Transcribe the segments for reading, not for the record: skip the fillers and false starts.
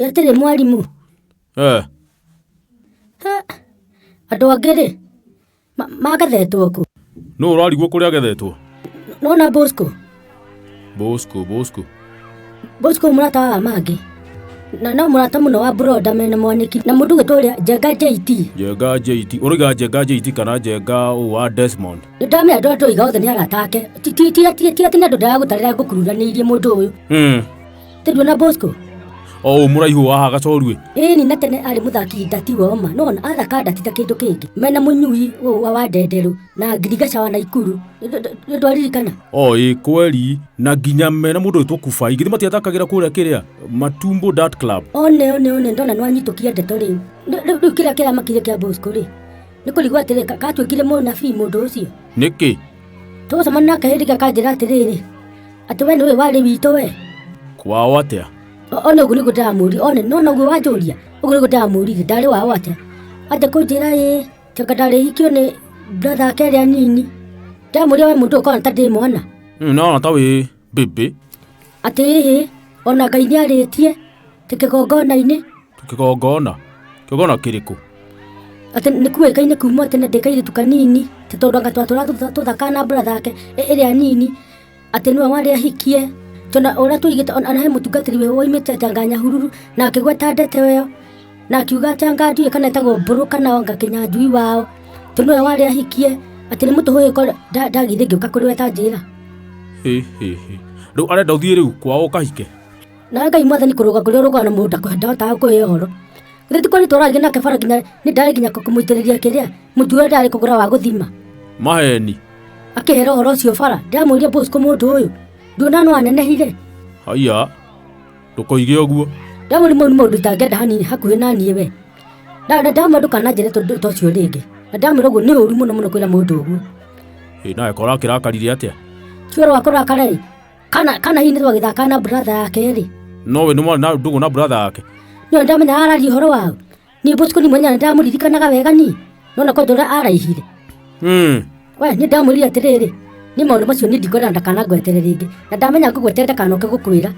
Atĩrĩ mwarimũ. Eh. Ha, andũ angĩ rĩ magethetwo kũ? Nũ ũrarigwo kũrĩa agethetwo? Nona Bosco. Bosco, Bosco. Bosco mũrata wa mangĩ. Na no mũrata mũno wa Broda mena mwanĩki na mũndũ gwĩtwo ũrĩa Njenga JT. Njenga JT. Ũroiga Njenga JT kana Njenga ũ wa Desmond? Ndamenya andũ andũ othe nĩ arata ake. Ti ti ti ti ti atĩ nĩ andũ ndĩragũtarĩra ngũkururanĩirie mũndũ ũyũ. Tũnduona Bosco. O ũyũ mũraihu wa haha gacorue. Ĩni na tene arĩ mũthaki ndati woma nona athaka ndati ta kĩndũ kĩngĩ mena mũnyui ũyũ wa ndenderũ na ngirigaca wa Naikuru ndwaririkana. O ĩ kweri na nginya mena mũndũ wĩtwo Kubai githĩ matiathakagĩra kũrĩa kĩrĩa Matumbo Dart Club. One one one ndona nĩwanyitũkia ndeto rĩu. Rĩu kĩrĩa kĩramakire kĩa Bosco rĩ nĩ kũrigwo atĩrĩ katuĩkire mũnabii mũndũ ũcio. Nĩkĩ? Tũgũcemania nake hĩndĩ ĩngĩ akanjĩra atĩrĩrĩ atĩ we nĩwe warĩ witũ we. Kwao atĩa? One ũguo nĩguo ndĩramũria one nona ũguo wanjũria ũguo nĩguo ndĩramũririe ndarĩ wao atĩa anja kũnjĩra ĩ tanga ndarĩhikio nĩ brother ake ĩrĩa nini ndamũria we mũndũ ũkona ta ndĩ mwana. Nona ta wĩ bĩbĩ. Atĩ ĩhĩ ona Ngai nĩarĩtie tĩ kĩgongona-inĩ. Kĩgongona? Kĩgongona kĩrĩkũ? Atĩ nĩ kuĩkaine kuma tene ndĩ kairĩtu kanini tĩ tondũ anga twatũra tũthakaga na brother ake ĩrĩa nini atĩ nĩwe warĩ ahikie tondũ ũrĩa tũigĩte ona he mũtungatĩri we woimĩte anga Nyahururu na akĩgweta ndeto ĩyo na akiuga atĩ anga ndiũĩ kana etagwo Mbũrũ kana anga Kĩnyanjui wao atĩ nĩwe warĩ ahikie atĩ nĩ mũtũhũyũko ndagithĩ ngĩũka kũrĩ we ta njĩra. Hĩ hĩ hĩ. Rĩu arenda ũthiĩ rĩu kwao ũkahike? Na Ngai mwathani kũrũga kũrĩa ũrũgaga na mũndũ ndahotaga kũhe ũhoro. Githĩ ti kweri tũragia nake bara nginya nĩ ndarĩ nginya kũmũitĩrĩria kĩrĩa mũtu ũrĩa ndarĩ kũgũra wa gũthima. Maheni. Akĩhera ũhoro ũcio bara ndĩramũria Bosco mũndũ ũyũ nduona no anenehire. Haiya ndũkoige ũguo. Ndamũria mau nĩ maũndũ itangĩenda hanini hakuhĩ na niĩ we. Ndamwĩra ndũkananjĩre ũndũ ta ũcio rĩngĩ. Na ndamwĩra ũguo nĩ ũru mũno mũno kwĩra mũndũ ũguo. Ĩ nawe ko ũrakĩrakarire atĩa? Ti ũhoro wa kũrakara rĩ kana kana hihi nĩ twagĩthakaga na brother yake rĩ. No we nĩ mwarĩ na ndũgũ na brother yake? Nĩ ndamenya araria ũhoro wao. Niĩ Bosco ni mwenyewe ndamũririkanaga wega niĩ. Nona kwanja ũrĩa araihire. We nĩ ndamwĩrire atĩrĩrĩ nĩ maũndũ macio niĩ ndikwenda ndakanangwetere rĩngĩ na ndamenya ngũgwetere ndakanoke gũkwĩra.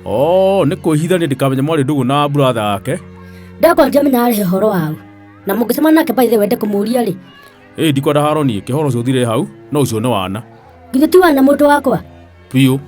Oh, nĩ kwĩhitha niĩ ndikamenya mwarĩ ndũgũ na brother yake. Ndakwa ndiamenya arehe ũhoro wao. Na mũngĩcemania nake by the way wende kũmũria rĩ. Ĩ ndikwenda haro niĩ kĩhoro ũcio ũthire hau no ũcio nĩ wana. Githĩ ti wana mũndũ wakwa? Biũ.